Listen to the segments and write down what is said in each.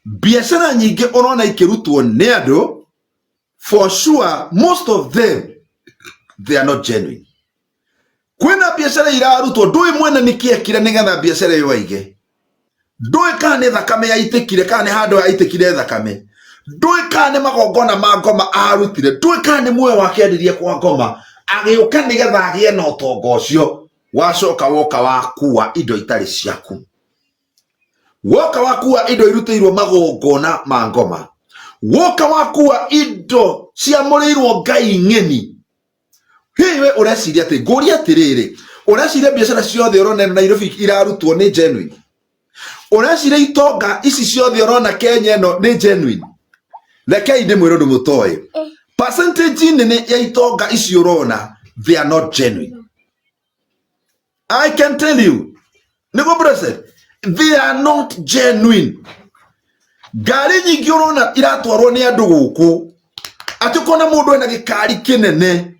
Biacara nyingĩ ũrona ikĩrutwo nĩ andũ, for sure most of them, they are not genuine. Kwĩna biacara irarutwo, ndũĩ mwene nĩkĩ ekire nĩgetha biacara ĩyo aige. Ndũĩ kana nĩ thakame yaitĩkire, kana nĩ handũ yaitĩkire thakame. Ndũĩ kana nĩ magongona ma ngoma arutire. Ndũĩ kana nĩ muoyo wake endirie kwa ngoma agĩũka nĩgetha agĩe na ũtonga ũcio. Wacoka woka wakua indo itarĩ ciaku, woka wakua indo irutĩirwo magongona ma ngoma, woka wakua indo ciamũrĩirwo ngai ng'eni. Hihi we ũreciria atĩ, ngũria atĩrĩrĩ, ũreciria biacara ciothe ũrona ĩno Nairobi irarutwo nĩ genuine? Ũreciria itonga ici ciothe ũrona Kenya ĩno nĩ genuine? Rekei ndĩmwĩre ũndũ mũtoĩ. Percentage nene ya itonga ici ũrona, they are not genuine. I can tell you, nĩguo blessed, they are not genuine. Ngari nyingĩ ũrona iratwarwo nĩ andũ gũkũ, atĩ ũkona mũndũ ena gĩkari kĩnene,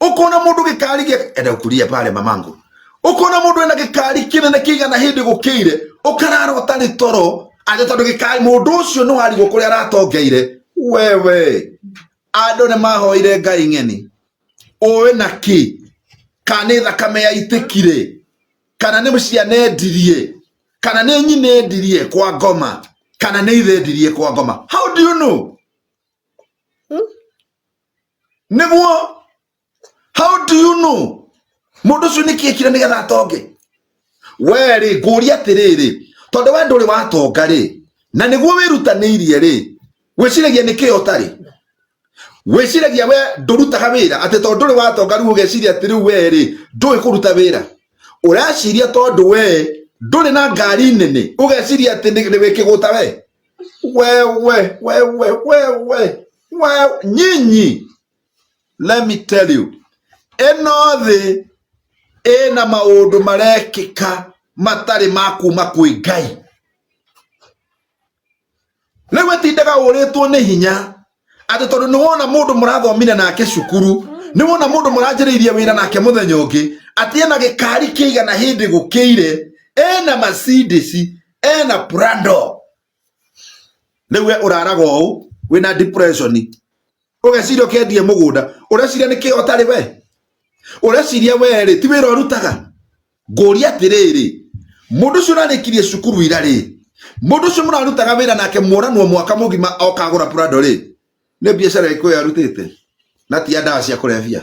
ũkona mũndũ gĩkari gĩa enda gũkuria pale mamangu, ũkona mũndũ ena gĩkari kĩnene kĩigana hĩndĩ gũkĩire, ũkarara ũtarĩ toro atĩ tondũ gĩkari mũndũ ũcio nĩ warigwo kũrĩa aratongeire. Wewe, andũ nĩ mahoire ngai ng'eni, ũĩ na kĩ, kana nĩ thakame yaitĩkire, kana nĩ ciana endirie, kana nĩ nyina endirie kwa ngoma, kana nĩ ithe endirie kwa ngoma. How do you know? Nĩguo, how do you know mũndũ ũcio nĩ kĩekire nĩgetha atonge? We rĩ, ngũria atĩrĩrĩ, tondũ we ndũrĩ watonga rĩ, na nĩguo wĩrutanĩirie rĩ, wĩciragia nĩ kĩo ũtarĩ? Wĩciragia we ndũrutaga wĩra, atĩ tondũ ndũrĩ watonga rĩu ũgeciria atĩ rĩu we rĩ ndũĩ kũruta wĩra? Ũreciria tondũ we ndũrĩ na ngari nene ũgeciria atĩ nĩ wĩkĩgũta we? Wewe, wewe, wewe, we nyinyi, let me tell you, ĩno thĩ ĩna maũndũ marekĩka matarĩ ma kuma kwĩ Ngai. Rĩu ĩtindaga ũrĩtwo nĩ hinya atĩ tondũ nĩ wona mũndũ mũrathomire nake cukuru, nĩ wona mũndũ mũranjĩrĩirie wĩra nake mũthenya ũngĩ, atĩ ena gĩkari kĩigana hĩndĩ gũkĩire, ena Mercedes, ena Prado. Rĩu we ũraraga ũũ wĩna depression, ũgeciria ũkendie mũgũnda. Ũreciria nĩ kĩo ũtarĩ we? Ũreciria we rĩ ti wĩra ũrutaga? Ngũria atĩrĩrĩ, mũndũ ũcio ũrarĩkirie cukuru ira rĩ, mũndũ ũcio mũrarutaga wĩra nake muoranwo mwaka mũgima okagũra Prado rĩ, nĩ biacara ĩrĩkũ ĩyo arutĩte na ti ya ndawa cia kũrebia?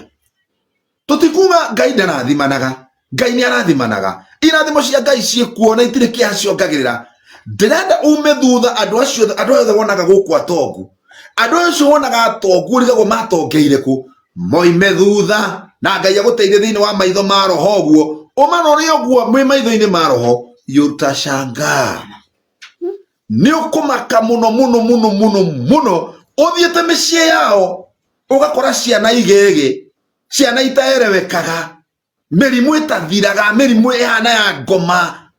Tũtikuga Ngai ndarathimanaga. Ngai nĩ arathimanaga. Irathimo cia Ngai ciĩkuo na itirĩ kĩeha ciongagĩrĩra. Ndĩrenda ume thutha andũ acio, andũ aya othe wonaga gũkũ atongu, andũ acio wonaga atongu ũrigagwo matongeire kũ, moime thutha na Ngai agũteithie thĩinĩ wa maitho ma roho ũguo, ũmarore ũguo mwĩ maitho-inĩ ma roho, utashangaa. Nĩ ũkũmaka mũno mũno mũno mũno mũno. Ũthiĩte mĩciĩ yao ũgakora ciana igege, ciana itaerewekaga, mĩrimũ ĩtathiraga, mĩrimũ ĩhana ya ngoma,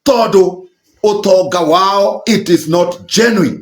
tondũ ũtonga wao, it is not genuine.